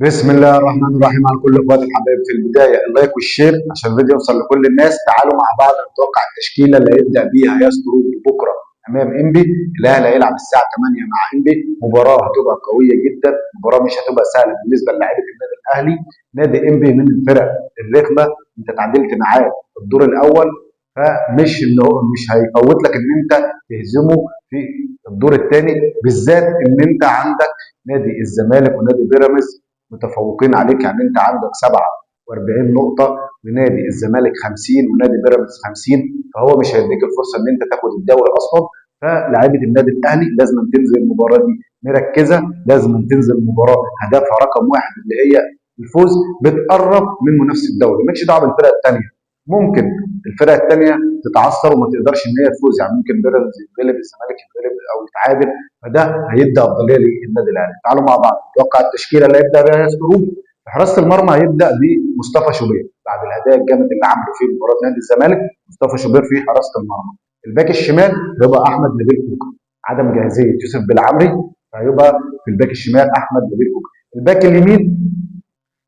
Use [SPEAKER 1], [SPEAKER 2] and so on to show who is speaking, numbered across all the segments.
[SPEAKER 1] بسم الله الرحمن الرحيم على كل اخواتي الحبايب. في البداية ال like وال share عشان الفيديو يوصل لكل الناس. تعالوا مع بعض نتوقع التشكيلة اللي هيبدا بيها ياس طروب بكره امام انبي. الاهلي هيلعب الساعة 8 مع انبي، مباراة هتبقى قوية جدا، مباراة مش هتبقى سهلة بالنسبة للاعيبه النادي الاهلي. نادي انبي من الفرق الرخمه، انت تعادلت معاه في الدور الاول، فمش اللي هو مش هيفوت لك ان انت تهزمه في الدور الثاني، بالذات ان انت عندك نادي الزمالك ونادي بيراميدز متفوقين عليك. يعني انت عندك 47 نقطة ونادي الزمالك 50 ونادي بيراميدز 50، فهو مش هيديك الفرصة ان انت تاخد الدوري اصلا. فلاعيبه النادي الاهلي لازم تنزل المباراة دي مركزة، لازم تنزل المباراة هدفها رقم واحد اللي هي الفوز، بتقرب من منافسة الدوري، مالكش دعوة بالفرق الثانية. ممكن الفرق الثانية تتعثر وما تقدرش ان هي تفوز، يعني ممكن بيراميدز يتغلب، الزمالك يتغلب او يتعادل، فده هيدي افضلية للنادي الاهلي. تعالوا مع بعض نتوقع التشكيلة اللي هيبدا بيها ياس طروب. في حراسة المرمى هيبدا بمصطفى شوبير بعد الاداء الجامد اللي عمله في مباراة نادي الزمالك. مصطفى شوبير في حراسة المرمى. الباك الشمال هيبقى احمد نبيل كوكا، عدم جاهزية يوسف بالعمري، فهيبقى في الباك الشمال احمد نبيل كوكا. الباك اليمين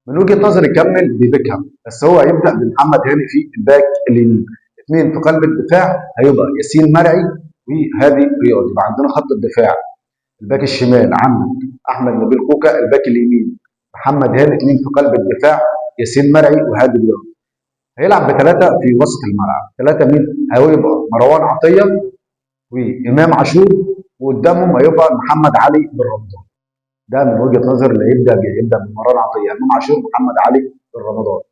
[SPEAKER 1] من وجهه نظري يكمل ببيكهام، بس هو هيبدا بمحمد هاني في الباك اليمين. اثنين في قلب الدفاع هيبقى ياسين مرعي وهادي رياض. يبقى عندنا خط الدفاع الباك الشمال عندك احمد نبيل كوكا، الباك اليمين محمد هاني، اثنين في قلب الدفاع ياسين مرعي وهادي رياض. هيلعب بثلاثة في وسط الملعب، ثلاثة مين؟ هيبقى مروان عطية وامام عاشور، وقدامهم هيبقى محمد علي بن رمضان. ده من وجهه نظر اللي هيبدا بيه، يبدا بمروان عطية، امام عاشور، محمد علي بن رمضان.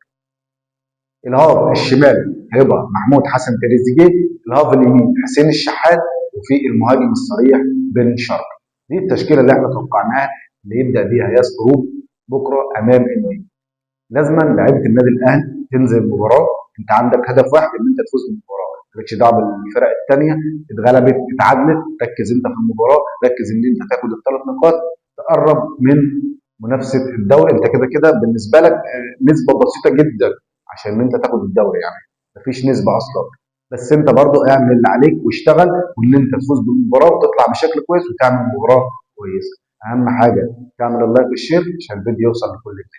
[SPEAKER 1] الهاف الشمال هيبقى محمود حسن تريزيجيه، الهاف اليمين حسين الشحات، وفي المهاجم الصريح بن شرقي. دي التشكيلة اللي احنا توقعناها اللي يبدا بيها ياس طروب بكره امام انبي. لازما لعيبة النادي الاهلي تنزل المباراة، انت عندك هدف واحد ان انت تفوز بالمباراة، مالكش دعوه بالفرق الثانية، اتغلبت اتعادلت، ركز انت في المباراة، ركز ان انت تاخد الثلاث نقاط، تقرب من منافسه الدوري. انت كده كده بالنسبة لك نسبه بسيطة جدا عشان انت تاخد الدوري، يعني مفيش نسبه اصلا، بس انت برضو اعمل اللي عليك واشتغل، وان انت تفوز بالمباراة وتطلع بشكل كويس وتعمل مباراة كويسة. اهم حاجة تعمل ال like وال share عشان الفيديو يوصل لكل الناس.